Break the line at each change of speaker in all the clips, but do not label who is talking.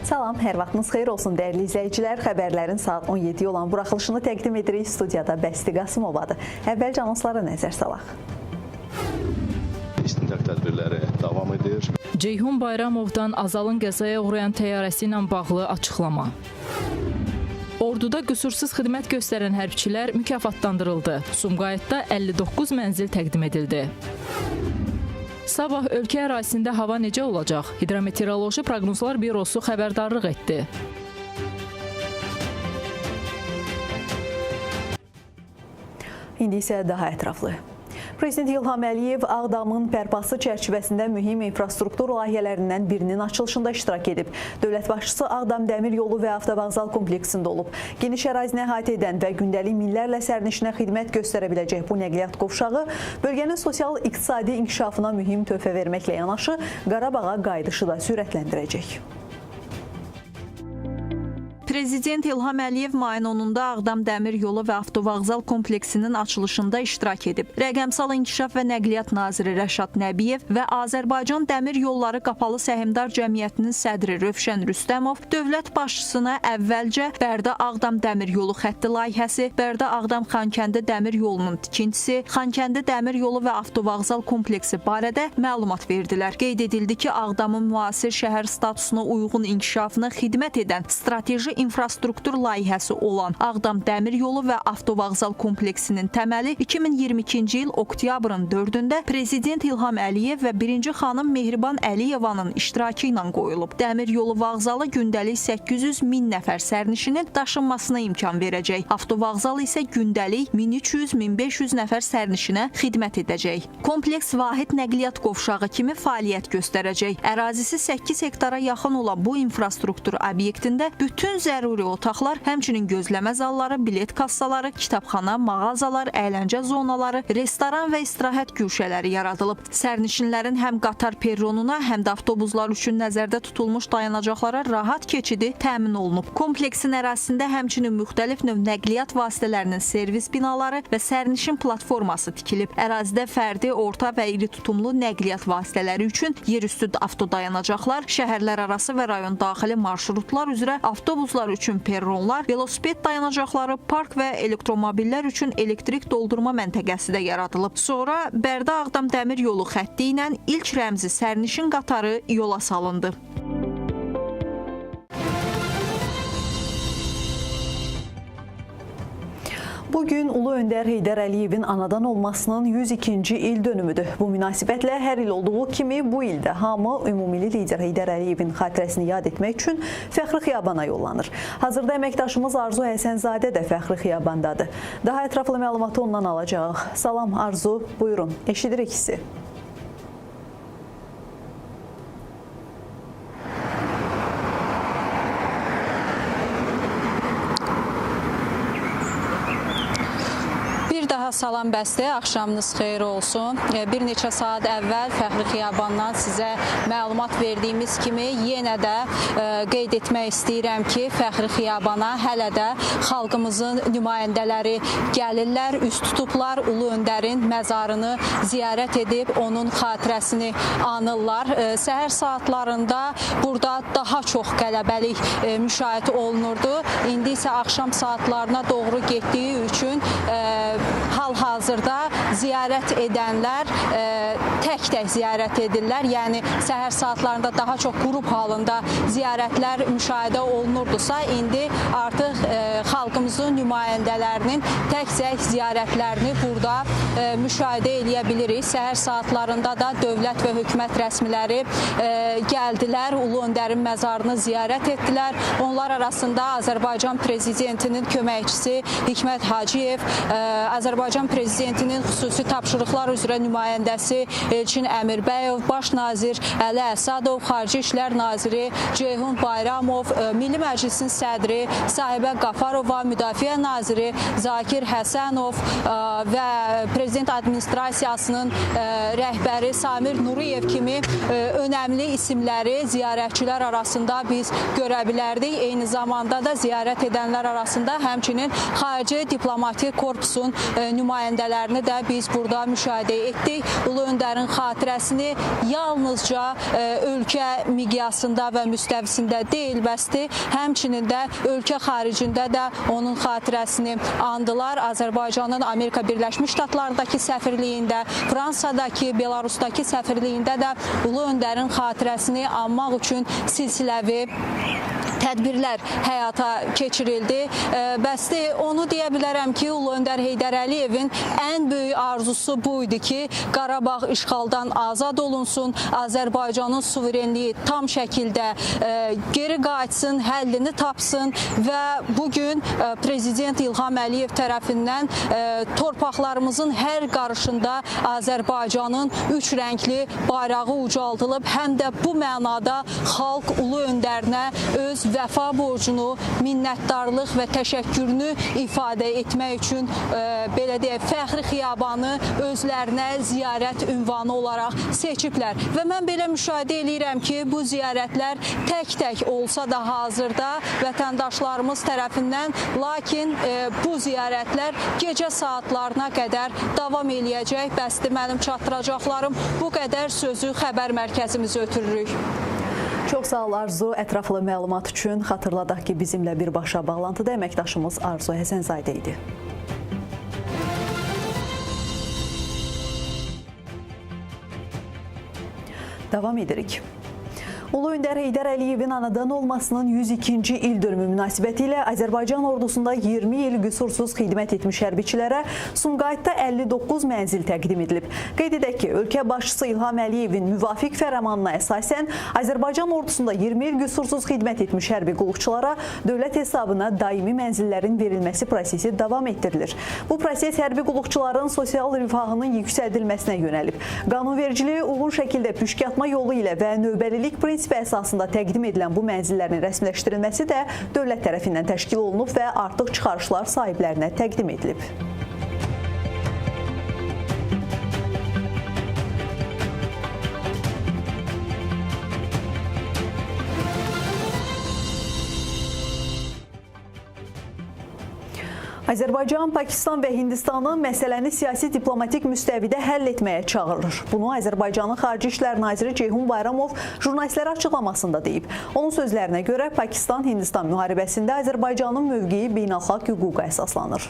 Salam, hər vaxtınız xeyir olsun dəyərli izləyicilər. Xəbərlərin saat 17-yə olan buraxılışını təqdim edirik. Studiyada Bəsti Qasımovadır. Əvvəlcə anonslara nəzər salaq.
İstintaq tədbirləri davam edir.
Ceyhun Bayramovdan Azalın qəzaya uğrayan təyyarəsi ilə bağlı açıqlama. Orduda qüsursuz xidmət göstərən hərbçilər mükafatlandırıldı. Sumqayıtda 59 mənzil təqdim edildi. Sabah ölkə ərazisində hava necə olacaq? Hidrometeoroloji Proqnozlar Bürosu xəbərdarlıq etdi.
İndi isə daha ətraflı. Prezident İlham Əliyev Ağdamın bərpası çərçivəsində mühim infrastruktur layihələrindən birinin açılışında iştirak edib. Dövlət başçısı Ağdam dəmir yolu və avtovağzal kompleksində olub. Geniş ərazini əhatə edən və gündəlik minlərlə sərnişinə xidmət göstərə biləcək bu nəqliyyat qovşağı bölgənin sosial-iqtisadi inkişafına mühim töhfə verməklə yanaşı Qarabağa qayıdışı da sürətləndirəcək.
Prezident İlham Əliyev mayın 10-da Ağdam dəmir yolu və avtovağzal kompleksinin açılışında iştirak edib. Rəqəmsal İnkişaf və Nəqliyyat Naziri Rəşad Nəbiyev və Azərbaycan Dəmir Yolları Qapalı Səhmdar Cəmiyyətinin sədri Rövşən Rüstəmov dövlət başçısına əvvəlcə Bərdə-Ağdam dəmir yolu xətti layihəsi, Bərdə-Ağdam-Xankəndi dəmir yolunun tikintisi, Xankəndi dəmir yolu və avtovağzal kompleksi barədə məlumat verdilər. Qeyd edildi ki, Ağdamın müasir şəhər statusuna uyğun inkişafına xidmət edən strateji infrastruktur layihəsi olan Ağdam dəmir yolu və avtovağzal kompleksinin təməli 2022-ci il oktyabrın 4-ündə Prezident İlham Əliyev və birinci xanım Mehriban Əliyevanın iştirakı ilə qoyulub. Dəmir yolu vağzalı gündəlik 800 min nəfər sərnişinin daşınmasına imkan verəcək. Avtovağzal isə gündəlik 1300-1500 nəfər sərnişinə xidmət edəcək. Kompleks vahid nəqliyyat qovşağı kimi fəaliyyət göstərəcək. Ərazisi 8 hektara yaxın olan bu infrastruktur obyektində bütün zəruri otaqlar, həmçinin gözləmə zalları, bilet kassaları, kitabxana, mağazalar, əyləncə zonaları, restoran və istirahət güşələri yaradılıb. Sərnişinlərin həm qatar perronuna, həm də avtobuslar üçün nəzərdə tutulmuş dayanacaqlara rahat keçidi təmin olunub. Kompleksin ərazisində həmçinin müxtəlif növ nəqliyyat vasitələrinin servis binaları və sərnişin platforması tikilib. Ərazidə fərdi, orta və iri tutumlu nəqliyyat vasitələri üçün yerüstü avtodayanacaqlar, şəhərlərarası və rayon daxili marşrutlar üzrə avtobuslar üçün perronlar, velosiped dayanacaqları, park və elektromobillər üçün elektrik doldurma məntəqəsi də yaradılıb. Sonra Bərdə-Ağdam dəmir yolu xətti ilə ilk rəmzi sərnişin qatarı yola salındı.
Bugün Ulu Öndər Heydər Əliyevin anadan olmasının 102-ci il dönümüdür. Bu münasibətlə hər il olduğu kimi bu ildə hamı ümummilli lider Heydər Əliyevin xatirəsini yad etmək üçün Fəxri Xiyabana yollanır. Hazırda əməkdaşımız Arzu Həsənzadə də Fəxri Xiyabandadır. Daha ətraflı məlumatı ondan alacağıq. Salam Arzu, buyurun, eşidirik sizi.
Daha salam bəstə, axşamınız xeyir olsun. Bir neçə saat əvvəl Fəxri Xiyabandan sizə məlumat verdiyimiz kimi yenə də qeyd etmək istəyirəm ki, Fəxri Xiyabana hələ də xalqımızın nümayəndələri gəlirlər, üst tutublar, Ulu Öndərin məzarını ziyarət edib onun xatirəsini anırlar. Səhər saatlarında burada daha çox qələbəlik müşahidə olunurdu. İndi isə axşam saatlarına doğru getdiyi üçün hal-hazırda ziyarət edənlər tək-tək ziyarət edirlər. Yəni səhər saatlarında daha çox qrup halında ziyarətlər müşahidə olunurdusa, indi artıq xalqımızın nümayəndələrinin tək-tək ziyarətlərini burada müşahidə eləyə bilirik. Səhər saatlarında da dövlət və hökumət rəsmiləri gəldilər, Ulu Öndərin məzarını ziyarət etdilər. Onlar arasında Azərbaycan Prezidentinin köməkçisi Hikmət Hacıyev, Azərbaycan Prezidentinin xüsusi tapşırıqlar üzrə nümayəndəsi Elçin Əmirbəyov, Baş nazir Əli Əsədov, Xarici İşlər Naziri Ceyhun Bayramov, Milli Məclisin sədri Sahibə Qafarova, Müdafiə Naziri Zakir Həsənov və Prezident Administrasiyasının rəhbəri Samir Nuriyev kimi önəmli isimləri ziyarətçilər arasında biz görə bilərdik. Eyni zamanda da ziyarət edənlər arasında həmçinin xarici diplomatik korpusun nümayəndələrini də biz burada müşahidə etdik. Ulu Öndərin xatirəsini yalnızca ölkə miqyasında və müstəvisində deyil, bəsdir, həmçinin də ölkə xaricində də onun xatirəsini andılar. Azərbaycanın Amerika Birləşmiş Ştatlarındakı səfirliyində, Fransadakı, Belarusdakı səfirliyində də Ulu Öndərin xatirəsini anmaq üçün silsiləvi tədbirlər həyata keçirildi. Bəsdi, onu deyə bilərəm ki, Ulu Öndər Heydər Əliyevin ən böyük arzusu bu idi ki, Qarabağ işğaldan azad olunsun, Azərbaycanın suverenliyi tam şəkildə geri qayıtsın, həllini tapsın və bugün Prezident İlham Əliyev tərəfindən torpaqlarımızın hər qarışında Azərbaycanın üç rəngli bayrağı ucaldılıb, həm də bu mənada xalq Ulu Öndərinə öz vəfa borcunu, minnətdarlıq və təşəkkürünü ifadə etmək üçün belə deyək, Fəxri Xiyabanı özlərinə ziyarət ünvanı olaraq seçiblər. Və mən belə müşahidə eləyirəm ki, bu ziyarətlər tək-tək olsa da hazırda vətəndaşlarımız tərəfindən, lakin bu ziyarətlər gecə saatlarına qədər davam eləyəcək. Bəsdir, mənim çatdıracaqlarım bu qədər, sözü xəbər mərkəzimizə ötürürük.
Çox sağ ol Arzu, ətraflı məlumat üçün. Xatırladaq ki, bizimlə birbaşa bağlantıda əməkdaşımız Arzu Həsənzadə idi. Davam edirik. Ulu Öndər Heydər Əliyevin anadan olmasının 102-ci il dönümü münasibəti ilə Azərbaycan ordusunda 20 il qüsursuz xidmət etmiş hərbiçilərə Sumqayıtda 59 mənzil təqdim edilib. Qeyd edək ki, ölkə başçısı İlham Əliyevin müvafiq fərmanına əsasən Azərbaycan ordusunda 20 il qüsursuz xidmət etmiş hərbi qulluqçulara dövlət hesabına daimi mənzillərin verilməsi prosesi davam etdirilir. Bu proses hərbi qulluqçuların sosial rifahının yüksəldilməsinə yönəlib. Qanunvericiliyə uyğun şəkildə püşkatma yolu ilə və növbəlilik prinsipi əsasında təqdim edilən bu mənzillərin rəsmiləşdirilməsi də dövlət tərəfindən təşkil olunub və artıq çıxarışlar sahiblərinə təqdim edilib. Azərbaycan, Pakistan və Hindistanı məsələni siyasi diplomatik müstəvidə həll etməyə çağırır. Bunu Azərbaycanın Xarici İşlər Naziri Ceyhun Bayramov jurnalistlərə açıqlamasında deyib. Onun sözlərinə görə Pakistan-Hindistan müharibəsində Azərbaycanın mövqeyi beynəlxalq hüquqa əsaslanır.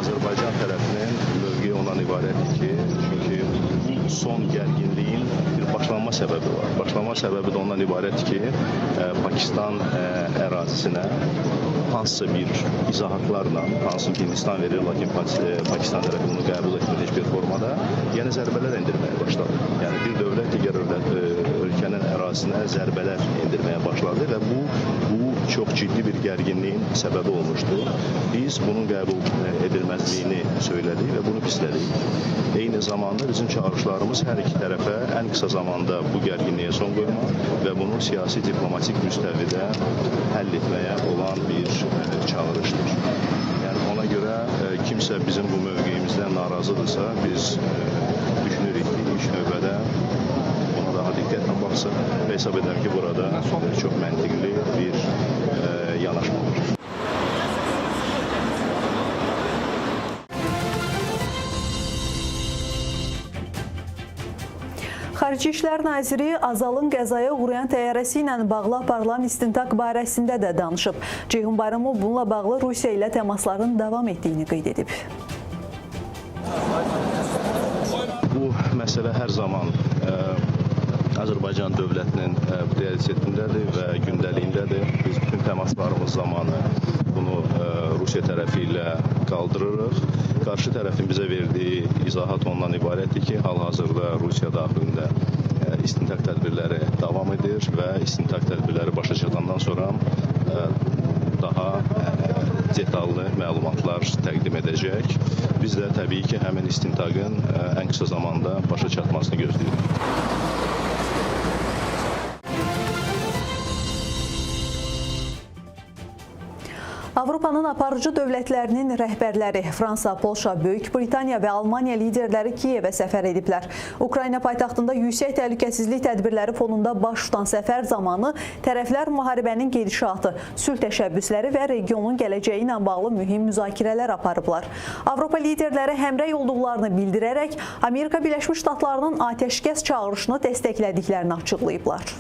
Azərbaycan tərəfinin mövqeyi ondan ibarətdir ki, çünki bu son gərginliyin bir başlanma səbəbi var. Başlanma səbəbi də ondan ibarətdir ki, Pakistan ərazisinə hansısa bir izahatlarla, hansı ki Hindistan verir, lakin Pakistan tərəfi bunu qəbul etmir heç bir formada, yəni zərbələr endirməyə başladı. Yəni bir dövlət digər ölkənin ərazisinə zərbələr endirməyə başladı və bu çox ciddi bir gərginliyin səbəbi olmuşdu. Biz bunun qəbul edilməzliyini söylədik və bunu pislədik. Eyni zamanda bizim çağırışlarımız hər iki tərəfə ən qısa zamanda bu gərginliyə son qoymaq və bunu siyasi diplomatik müstəvidə həll etməyə olan bir çağırışdır. Yəni ona görə kimsə bizim bu mövqeyimizdən narazıdırsa, biz düşünürük ki, ilk növbədə buna daha diqqətlə baxsın və hesab edirəm ki, burada çox məntiqli bir yanaşma var.
Xarici İşlər Naziri Azalın qəzaya uğrayan təyyarəsi ilə bağlı aparılan istintaq barəsində də danışıb. Ceyhun Bayramov bununla bağlı Rusiya ilə təmasların davam etdiyini qeyd edib.
Bu məsələ hər zaman Azərbaycan dövlətinin prioritetindədir və gündəliyindədir. Biz bütün təmaslarımız zamanı bunu Rusiya tərəfi ilə qaldırırıq. Qarşı tərəfin bizə verdiyi izahat ondan ibarətdir ki, hal-hazırda Rusiya daxilində istintaq tədbirləri davam edir və istintaq tədbirləri başa çatandan sonra daha detallı məlumatlar təqdim edəcək. Biz də təbii ki, həmin istintaqın ən qısa zamanda başa çatmasını gözləyirik.
Avropanın aparıcı dövlətlərinin rəhbərləri Fransa, Polşa, Böyük Britaniya və Almaniya liderləri Kiyevə səfər ediblər. Ukrayna paytaxtında yüksək təhlükəsizlik tədbirləri fonunda baş tutan səfər zamanı tərəflər müharibənin gedişatı, sülh təşəbbüsləri və regionun gələcəyi ilə bağlı mühim müzakirələr aparıblar. Avropa liderləri həmrəy olduqlarını bildirərək Amerika Birləşmiş Ştatlarının atəşkəs çağırışını dəstəklədiklərini açıqlayıblar.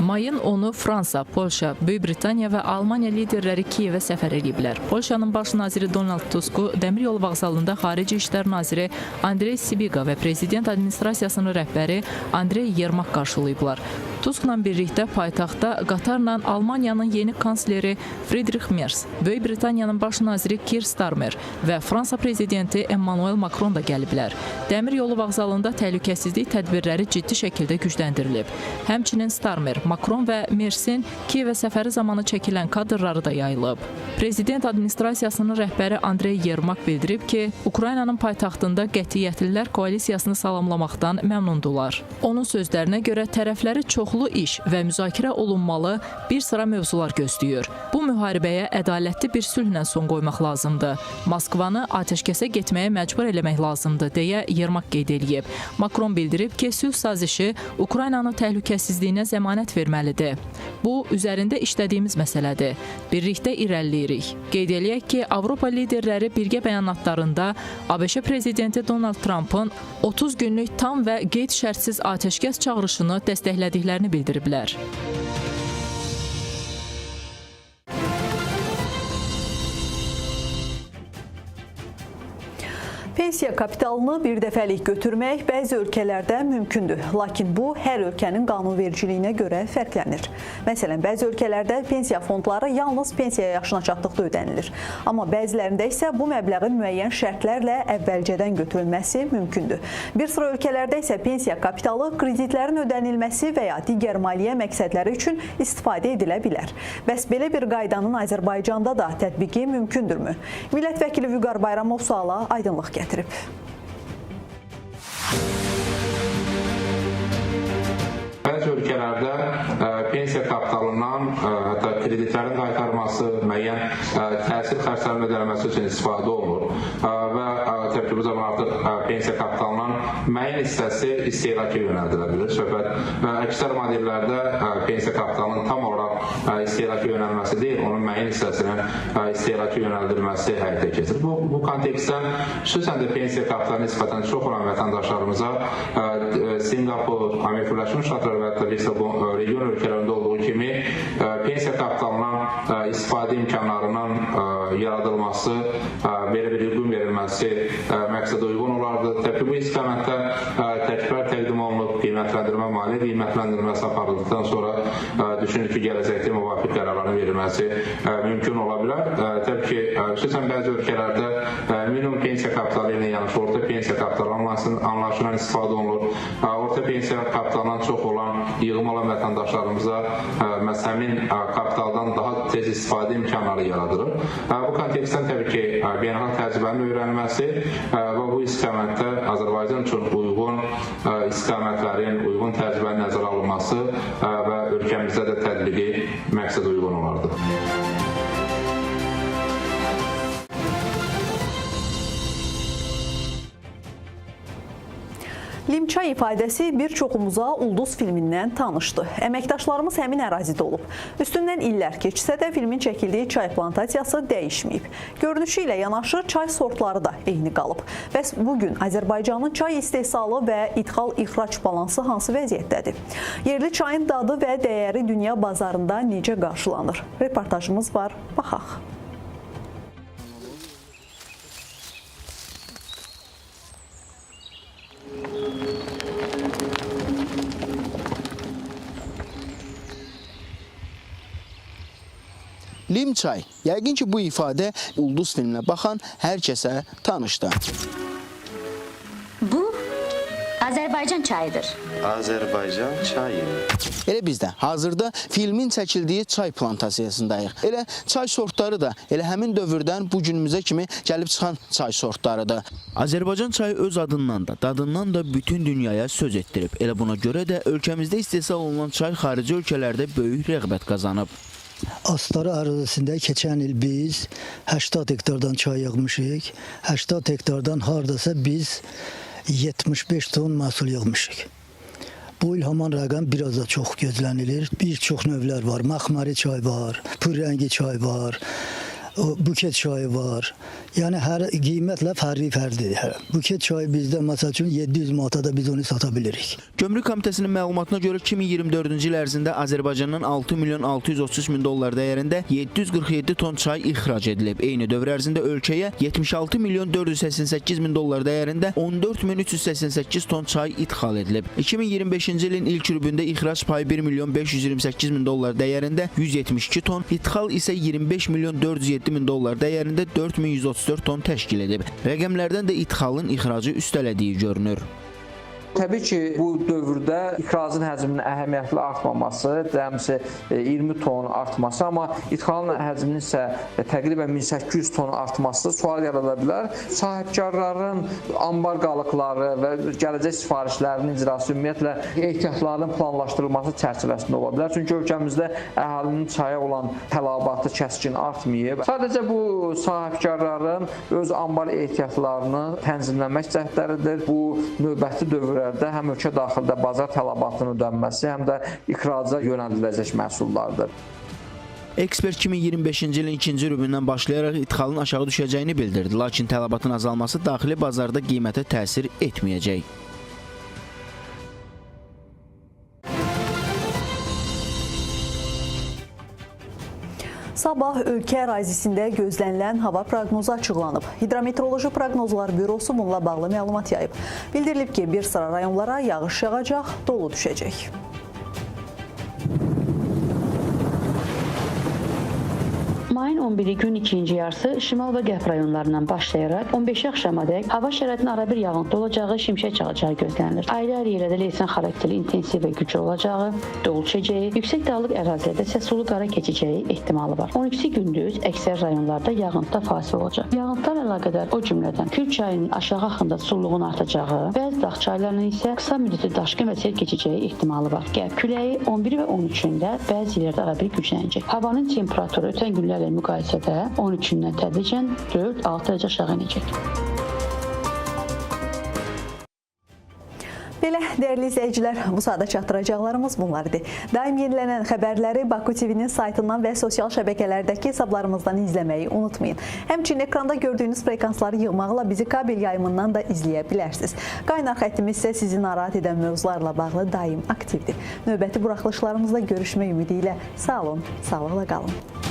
Mayın 10-u Fransa, Polşa, Böyük Britaniya və Almaniya liderləri Kiyevə səfər eləyiblər. Polşanın baş naziri Donald Tusku dəmir yolu vağzalında Xarici İşlər naziri Andrei Sibiga və Prezident administrasiyasının rəhbəri Andrei Yermak qarşılayıblar. Tuskla birlikdə paytaxtda Qatarla Almaniyanın yeni kansleri Friedrich Merz, Böyük Britaniyanın baş naziri Keir Starmer və Fransa prezidenti Emmanuel Macron da gəliblər. Dəmir yolu vağzalında təhlükəsizlik tədbirləri ciddi şəkildə gücləndirilib. Həmçinin Starmer, Macron və Mersin Kiyevə səfəri zamanı çəkilən kadrları da yayılıb. Prezident administrasiyasının rəhbəri Andrei Yermak bildirib ki, Ukraynanın paytaxtında qətiyyətlilər koalisiyasını salamlamaqdan məmnundular. Onun sözlərinə görə tərəfləri çoxlu iş və müzakirə olunmalı bir sıra mövzular gözləyir. Bu müharibəyə ədalətli bir sülhlə son qoymaq lazımdır. Moskvanı atəşkəsə getməyə məcbur eləmək lazımdır, deyə Yermak qeyd eləyib. Macron bildirib ki, sülh sazişi Ukraynanın təhlükəsizliyinə zəmanət verməlidir. Bu, üzərində işlədiyimiz məsələdir. Birlikdə irəliləyirik. Qeyd eləyək ki, Avropa liderləri birgə bəyanatlarında ABŞ prezidenti Donald Trumpın 30 günlük tam və qeyd şərtsiz atəşkəs çağırışını dəstəklədiklərini bildiriblər.
Pensiya kapitalını bir dəfəlik götürmək bəzi ölkələrdə mümkündür. Lakin bu, hər ölkənin qanunvericiliyinə görə fərqlənir. Məsələn, bəzi ölkələrdə pensiya fondları yalnız pensiya yaşına çatdıqda ödənilir. Amma bəzilərində isə bu məbləğin müəyyən şərtlərlə əvvəlcədən götürülməsi mümkündür. Bir sıra ölkələrdə isə pensiya kapitalı kreditlərin ödənilməsi və ya digər maliyyə məqsədləri üçün istifadə edilə bilər. Bəs belə bir qaydanın Azərbaycanda da tətbiqi mümkündürmü? Millət vəkili Vüqar Bayramov suala aydınlıq gətirib.
Bəzi ölkələrdə pensiya kapitalından hətta kreditlərin qaytarması, müəyyən təhsil xərclərinin ödənilməsi üçün istifadə olunur və təbii ki, bu zaman artıq pensiya kapitalının müəyyən hissəsi istehlaka yönəldilə bilir. Söhbət və əksər modellərdə pensiya kapitalının tam olaraq istehlaka yönəlməsi deyil, onun müəyyən hissəsinin istehlaka yönəldilməsi həyata keçirilir. Bu kontekstdə xüsusən də pensiya kapitalı nisbətən çox olan vətəndaşlarımıza Singapur, Amerika Birləşmiş Ştatları və hətta bir region ölkələrində olduğu kimi pensiya kapitalından istifadə imkanlarının yaradılması, belə bir uyğun verilməsi məqsədə uyğun olardı. Təbii ki, bu istiqamətdə təkliflər təqdim olunub, qiymətləndirmə, maliyyə qiymətləndirməsi aparıldıqdan sonra düşünür ki, gələcəkdə müvafiq qərarların verilməsi mümkün ola bilər. Təbii ki, xüsusən bəzi ölkələrdə minimum pensiya kapitalı ilə yanaşı orta pensiya kapitalı anlayışından istifadə olunur. Orta pensiya kapitalından çox olan, yığım olan vətəndaşlarımıza məhz həmin kapitaldan daha tez istifadə imkanları yaradılır. Bu kontekstdən təbii ki, beynəlxalq təcrübənin öyrənilməsi və bu istiqamətdə Azərbaycan üçün uyğun istiqamətlərin, uyğun təcrübənin nəzərə alınması və ölkəmizdə də tətbiqi məqsədə uyğun olardı.
Limçay ifadəsi bir çoxumuza Ulduz filmindən tanışdı. Əməkdaşlarımız həmin ərazidə olub. Üstündən illər keçsə də filmin çəkildiyi çay plantasiyası dəyişməyib. Görünüşü ilə yanaşı çay sortları da eyni qalıb. Bəs bugün Azərbaycanın çay istehsalı və idxal-ixrac balansı hansı vəziyyətdədir? Yerli çayın dadı və dəyəri dünya bazarında necə qarşılanır? Reportajımız var, baxaq.
Limçay. Yəqin ki, bu ifadə Ulduz filminə baxan hər kəsə tanışdır.
Bu Azərbaycan Azərbaycan çayıdır.
Azərbaycan çayı.
Elə biz də hazırda filmin çəkildiyi çay plantasiyasındayıq. Elə çay sortları da elə həmin dövrdən bu günümüzə kimi gəlib çıxan çay sortlarıdır. Azərbaycan çayı öz adından da, dadından da bütün dünyaya söz etdirib. Elə buna görə də ölkəmizdə istehsal olunan çay xarici ölkələrdə böyük rəğbət qazanıb.
Astara ərazisində keçən il biz 80 hektardan çay yığmışıq. 80 hektardan hardasa biz 75 ton məhsul yığmışıq. Bu il həmin rəqəm biraz da çox gözlənilir. Bir çox növlər var. Məxməri çay var, pürrəngi çay var, buket çayı var. Yəni hər qiymətlə fərqli-fərqlidir. Buket çayı bizdə məsəl üçün 700 manata da biz onu sata bilirik.
Gömrük Komitəsinin məlumatına görə 2024-cü il ərzində Azərbaycandan 6 milyon 633 min dollar dəyərində 747 ton çay ixrac edilib. Eyni dövr ərzində ölkəyə 76 milyon 488 min dollar dəyərində 14388 ton çay idxal edilib. 2025-ci ilin ilk rübündə ixrac payı 1 milyon 528 min dollar dəyərində 172 ton, idxal isə 25 milyon 407 min dollar dəyərində 4134 ton təşkil edib. Rəqəmlərdən də idxalın ixracı üstələdiyi görünür.
Təbii ki, bu dövrdə ixracın həcminin əhəmiyyətli artmaması, cəmsi 20 ton artması, amma idxalın həcminin isə təqribən 1800 ton artması sual yarada bilər. Sahibkarların anbar qalıqları və gələcək sifarişlərinin icrası ümumiyyətlə ehtiyatlarının planlaşdırılması çərçivəsində ola bilər. Çünki ölkəmizdə əhalinin çaya olan tələbatı kəskin artmayıb. Sadəcə bu sahibkarların öz anbar ehtiyatlarını tənzimləmək cəhdləridir. Bu növbəti dövrlərdə həm ölkə daxilində bazar tələbatının ödənməsi, həm də ixraca yönəldiləcək məhsullardır.
Ekspert 2025-ci ilin ikinci rübündən başlayaraq idxalın aşağı düşəcəyini bildirdi. Lakin tələbatın azalması daxili bazarda qiymətə təsir etməyəcək.
Sabah ölkə ərazisində gözlənilən hava proqnozu açıqlanıb. Hidrometeoroloji Proqnozlar Bürosu bununla bağlı məlumat yayıb. Bildirilib ki, bir sıra rayonlara yağış yağacaq, dolu düşəcək.
Mayın 11-i gün ikinci yarısı şimal və qərb rayonlarından başlayaraq 15-i axşamadək hava şəraitinin arabir yağıntı olacağı, şimşək çaxacağı gözlənilir. Ayrı-ayrı yerlərdə leysan xarakterli intensiv və güclü olacağı, dolu düşəcəyi, yüksək dağlıq ərazilərdə isə sulu qara keçəcəyi ehtimalı var. 12-si gündüz əksər rayonlarda yağıntıda fasilə olacaq. Yağıntılarla əlaqədar o cümlədən Kür çayının aşağı axında sulluğun artacağı, bəzi dağ çaylarının isə qısa müddətli daşqın və sel keçəcəyi ehtimalı var. Qərb küləyi 11 və 13-də bəzi yerlərdə arabir güclənəcək. Havanın temperaturu ötən günlərlə müqayisədə 13-dən tədricən 4-6 dərəcə aşağı enəcək.
Belə, dəyərli izləyicilər, bu saata çatdıracaqlarımız bunlar idi. Daim yenilənən xəbərləri Baku TV-nin saytından və sosial şəbəkələrdəki hesablarımızdan izləməyi unutmayın. Həmçinin ekranda gördüyünüz frekansları yığmaqla bizi kabel yayımından da izləyə bilərsiniz. Qaynar xəttimiz isə sizi narahat edən mövzularla bağlı daim aktivdir. Növbəti buraxılışlarımızda görüşmək ümidi ilə sağ olun, sağlıqla qalın.